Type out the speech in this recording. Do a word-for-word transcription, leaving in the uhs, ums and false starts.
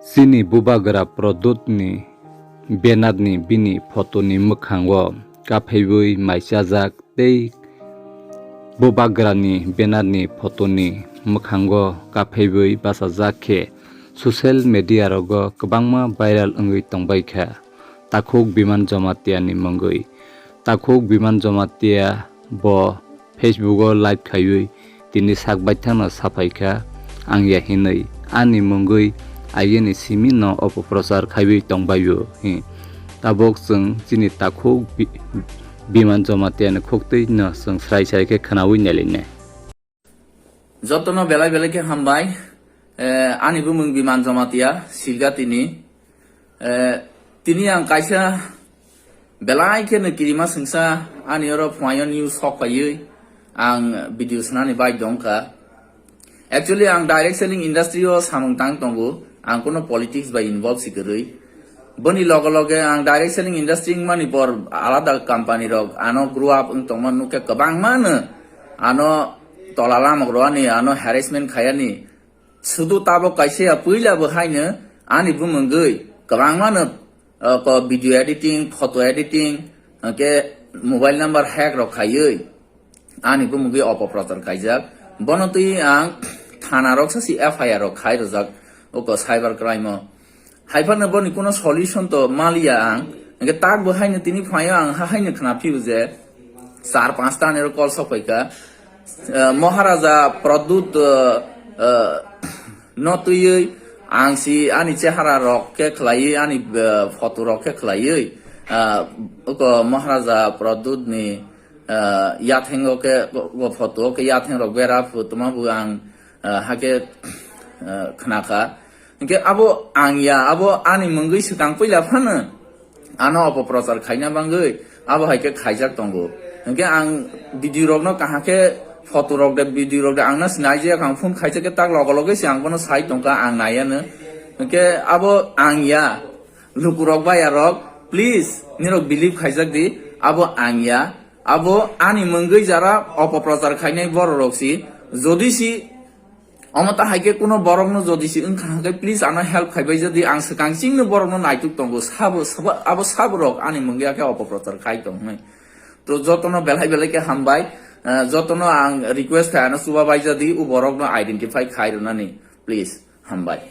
Chini bubagra Pradyutni bannerni bini photoni mwkhango kaphaiwi maichajak tei bubagrani bannerni photoni mwkhango kaphaiwi bachajak khe social media rogo kwbangma viral wngwi tongbaikha. Takhuk Biman Jamatiani mungwi. Takhuk Biman Jamatia bo Facebook o live khaiwi tini sak baithangno saphaikha, ang ya hinwi ani mungwi ayeni simi no opoprochar khaiwi tongbaio hi. Tabok chwng chini takhuk Bi-, Biman Jamatiani khuktwi no chwng srai srai khe khwnawi nailainai. Jotono belai belai khe hambai. Eh, ani bumung Biman Jamatia, Silga tini. Eh, tini ang kaisa belai khe no kirima sengsa ani oro phuaio news sok paiwi ang video swnani bai dongkha. Actually, ang direct selling industry o samung tang tongo, ang kuno politics bai involve si kwrwi. Boni loge loge ang direct selling industry wngmani por alada company rok ano grow up wng tongma nukhe kwbangma no ano tola lamok rwani, ano harassment khayani. Sudu tabok kaisa ya puila bo haino ani bumungwi kwbangma no, uh, ko video editing, photo editing, hwnkhe mobile number hack rok khaiwi ani bumungwi opoprochar kaijak. Bono twi ang thana rok sasi F I R rok khai rwjak oko cyber crime o. Haiphano boni kuno solution to maliya ang. Hwnkhe tak bo haino tini phaio ang ha haino khna phio je char panch ta nero call sok paikha. Eh, Maharaja Pradyut, eh, eh, no twiwi ang si ani chehara rok khe khlaiwi, ani, eh, photo rok khe khlaiwi, eh, oko Maharaja Pradyut ni, eh, yathengo khe, o photo o khe yatheng rok bera phu tuma bu ang, eh, hakhe, eh, khnakha. Hwnkhe abo ang ya, abo ani mungwi swkang puila phano ano opoprochar khaina bangwi abo hai khe khaijak tongo. Hwnkhe ang video rokno kaham khe photo rok de, video rok de ang no sinai je ang phone khaijak khe tak logo logo se ang bono sai tongkha, ang naiya no. Hwnkhe abo ang ya, lukurok baya rok, please nirok believe khaijak di, abo ang ya, abo ani mungwi jara opoprochar khainai borok rok si, jodi si Omo ta hai khe kuno borok no jodi si wngkha hwnkhe please ano help khaibai jadi, ang swkang chingno borok no naituk tongo, sabo, sabo, abo sabo rok ani mungya khe opoprochar khai tong hwnwi. To jotono belai belai khe hambai, eh, jotono ang request khai ano chuba bai jadi, u borok no identify khai rwnani, please, hambai.